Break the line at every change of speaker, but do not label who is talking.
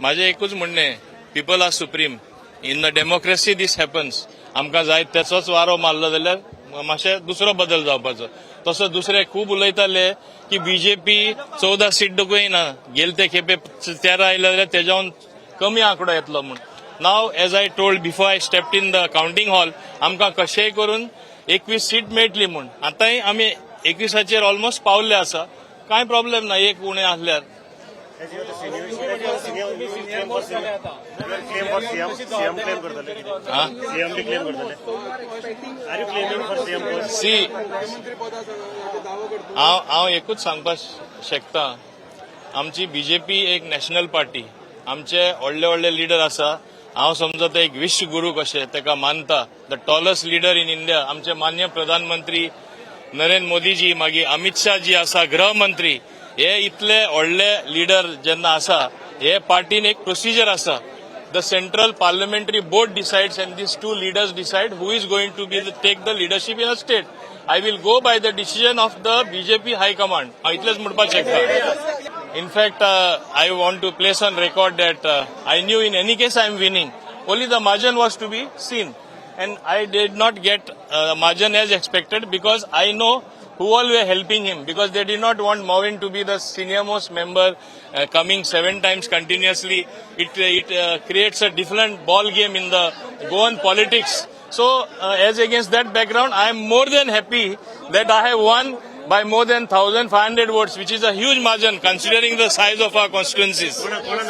माझें एकूच म्हणणें, people are supreme. In the democracy this happens. आमकां जाय तेचोच वारो मारलो जाल्यार मातशें दुसरो बदल जावपाचो. तसो दुसरे खूब उलयताले की बीजेपी 14 सीट देखून ना, गेले ते खेपे 13 आयले जाल्यार तेज्याहून कमी आंकडो येतलो म्हूण. Now, as I told before I stepped in the counting hall, आमकां कशेंय करून 21 सीट मेळटली म्हूण. आतांय आमी 21आचेर ऑलमोस्ट पावल्ले आसा. कांय प्रॉब्लेम ना एक उणें आसल्यार.
As you are the senior, you claim for CM, you are claim for CM, CM claim करतले कितें?
हा?
CM बी claim करतले. Are you claiming for CM post?
See, हांव एकूच सांगपाक शकता, आमची बीजेपी एक नॅशनल पार्टी. आमचे व्हडले व्हडले लिडर आसा. हांव समजता एक विश्वगुरू कशे ताका मानता, the tallest leader in India, आमचे मान्य प्रधानमंत्री नरेंद्र मोदीजी, मागीर अमित शाह जी आसा गृहमंत्री. हे इतले व्हडले लिडर जेन्ना आसा, हे पार्टीन एक प्रोसिजर आसा. The central parliamentary board decides and these two leaders decide who is going to take the leadership in a state. I will go by the decision of the BJP high command. हांव इतलेंच म्हणपाक शकता. In fact, I want to place on record that I knew in any case I am winning. Only the margin was to be seen, and I did not get margin as expected because I know who all were helping him, because they did not want Mauvin to be the senior most member coming seven times continuously. It creates a different ball game in the Goan politics. So as against that background, I am more than happy that I have won by more than 1500 votes, which is a huge margin considering the size of our constituencies.
कोणा कोणा